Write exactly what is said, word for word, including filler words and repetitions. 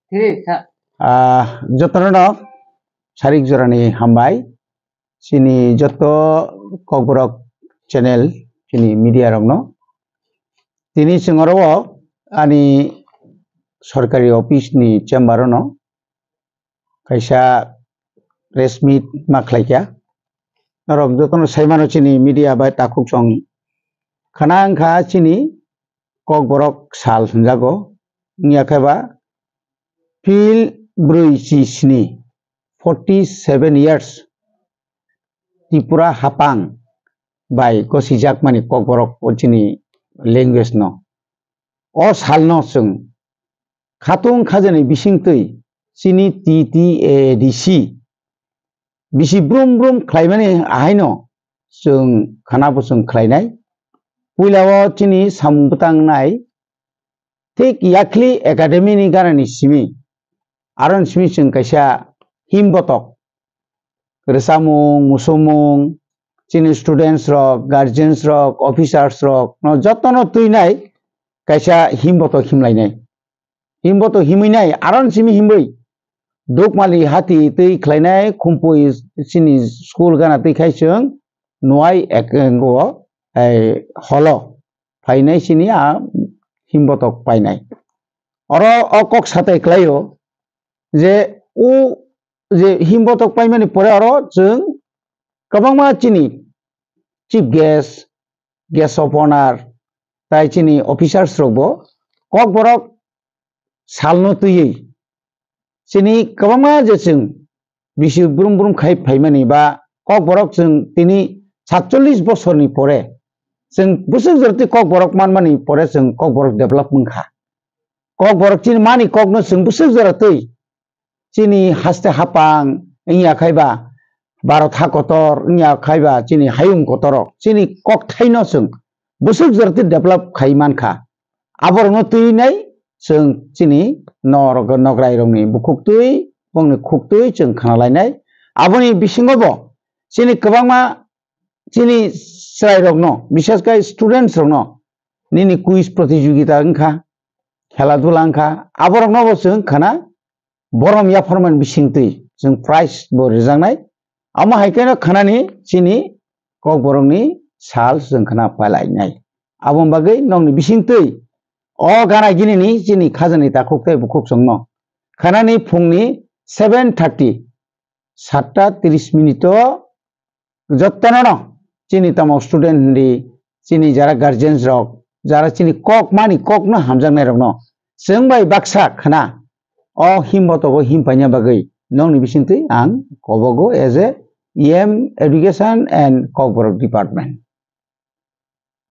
Three, sa- Ah, jotono no sarik jorani hambai. Chini joto Kokborok channel, chini media rokno. Tini chwng oro o ani sorkari office ni chamber o no kaisa press meet ma khlaikha. Norok jotono saimano chini media bai takhuk song khana wngkha chini Kokborok sal hwnjago. Wngya khe ba phil brwi chi sni, forty seven years, Tripura hapang bai gosijakmani Kokborok o chini language no. O salno chwng khatung khajani bisingtwi chini T T A A D C bisi brum brum khlaimani ahaino chwng khana bo chwng khlainai. Puila o chini samung bwtang nai thik Yakhli Academy ni ganani simi, aron simi chwng kaisa himbotok rwchapmung, musumung, chini students rok, guardians rok, officers rok no jotono twinai kaisa himbotok himlainai. Himbotok himwinai, aron simi himwi Dukmali hati twi khlainai, Khumpui chini school gana twi khai chwng nuai ek, go, ei, holo phainai chini a himbotok painai. Oro o kok satai khlaio je o je himbotok paimani pore oro chwng kwbangma chini chief guest, guest of honor, tai chini officers rokbo Kokborok salno twiwi chini kwbangma je chwng bisi brum brum khai phaimani ba Kokborok chwng tini satchollish bosorni pore chwng bwswk jora twi Kokborok manmani pore chwng Kokborok develop wngkha. Kokborok chini mani kokno chwng bwswk jora twi chini haste hapang wngya khai ba, Bharat ha kotor wngya khai ba, chini hayung kotorok chini kokthaino chwng bwswk jora twi develop khai mankha. Aborokno twinai chwng chini norok, nograi rokni bukhuk twi, bongni khuk twi chwng khna lainai. Aboni bisingo bo chini kwbangma chini chwrai rokno, bishes khai students rokno nini quiz protijogita wngkha, khela dula wngkha, aborokno bo chwng khna borom yapharmani bisingtwi chwng prize bo rwjaknai. Amo hai kheno khnani chini Kokborokni sal chwng khna pailainai. Aboni bagwi nokni bisingtwi o gana ginini chini khajani takhuk tei bukhuk chwngno khanani phungni seven thirty, satta tris minute o jotono no chini tamo student hindi, chini jara guardians rok, jara chini kok mani kokno hamjaknai rokno chwng bai baksa khna o himbotogo him paina bagwi nokni bisingtwi ang kobogo as a E M education and Kokborok department.